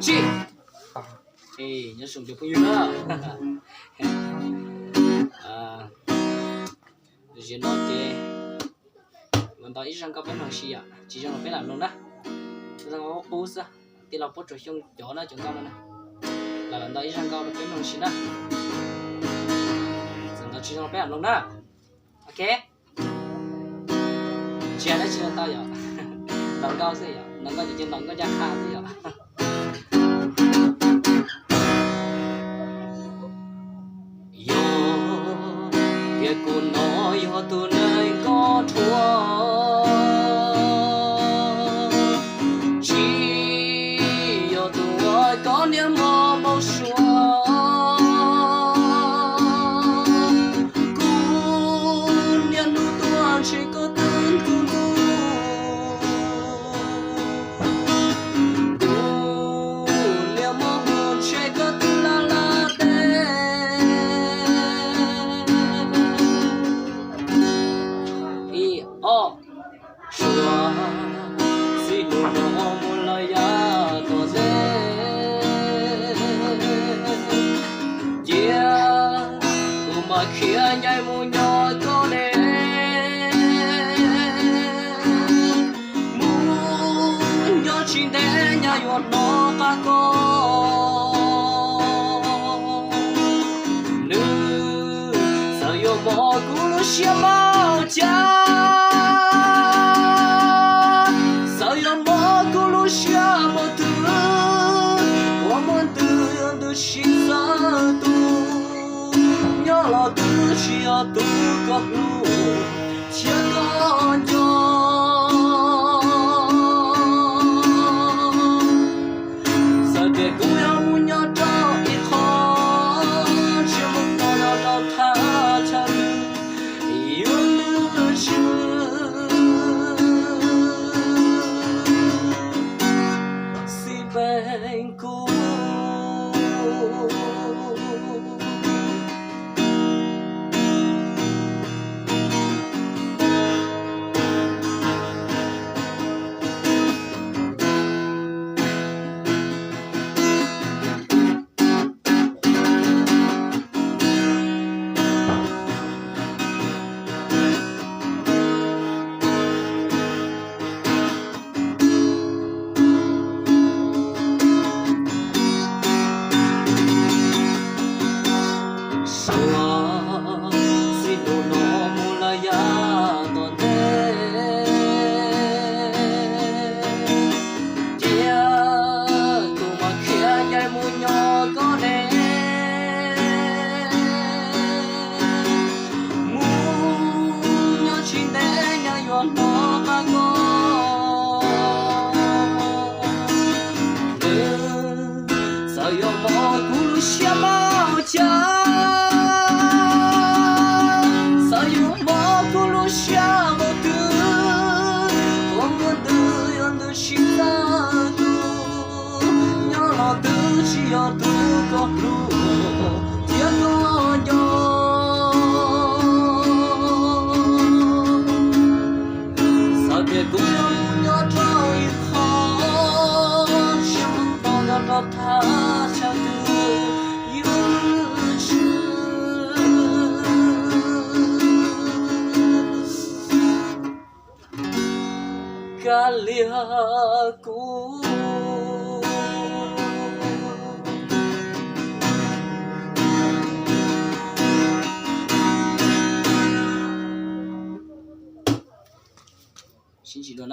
Nyob zoo cov phooj ywg na. Zaum no ces los ntaus ib zaj nkauj peb mloog si yom, tsis zoo los peb lam mloog na. Zaj nkauj qub qub xwb, tij laug Puab Tsuas Xyooj cov na, cov nkauj no na. Los ntaus ib zaj nkauj rau peb mloog si na. Txawm ntaus tsis zoo los peb lam mloog na. Ok. Ntsia dab tsi no tau yom? Ntaus nkauj xwb yom, ntaus nkauj ces ntaus nkauj ncaj qha xwb yom. Yog tias kuv no yog tus neeg nkoj dhuav, tsis yog tus uas koj niaj hmo mus suav, kuv niaj hnub tuaj ntshe koj twb ntuj ntuj. Kuv niaj hmo mus ntshe koj twb laj laj teb. Ib ob suav, txij hnub no mus lawm yav tom ntej, cia kuv mam khiav ncaim mus nyob koj deb. Mus nyob tsis ntev nyaj yuav hnov qab koj. Nws txawm yuav mob kuv lub siab mas cas, txawm yuav mob kuv lub siab mas twg, ua muaj ntws yuav ntws tsis txawj tus. Nyob los twb tsis yog tus koj hlub thiab koj nco. Txawm tias kuv yuav mus nyob rau ib qho, tsis mus tau nyob rau thaj chaw twg, yuav lwj tswv xij peem kuv. Suav, txij hnub no mus lawm yav tom ntej, cia kuv mam khiav ncaim mus nyob koj deb. Mus nyob tsis ntev nyaj yuav hnov qab koj. Nws txawm yuav mob kuv lub siab mas cas, txawm yuav mob kuv lub siab mas twg, ua muaj ntws yuav ntws tsis txawj tus. Nyob los twb tsis yog tus koj hlub thiab koj nco. Txawm tias kuv yuav mus nyob rau ib qho, tsis mus tau nyob rau thaj chaw twg, yuav lwj tswv kav liam kuv. Sib ntsib dua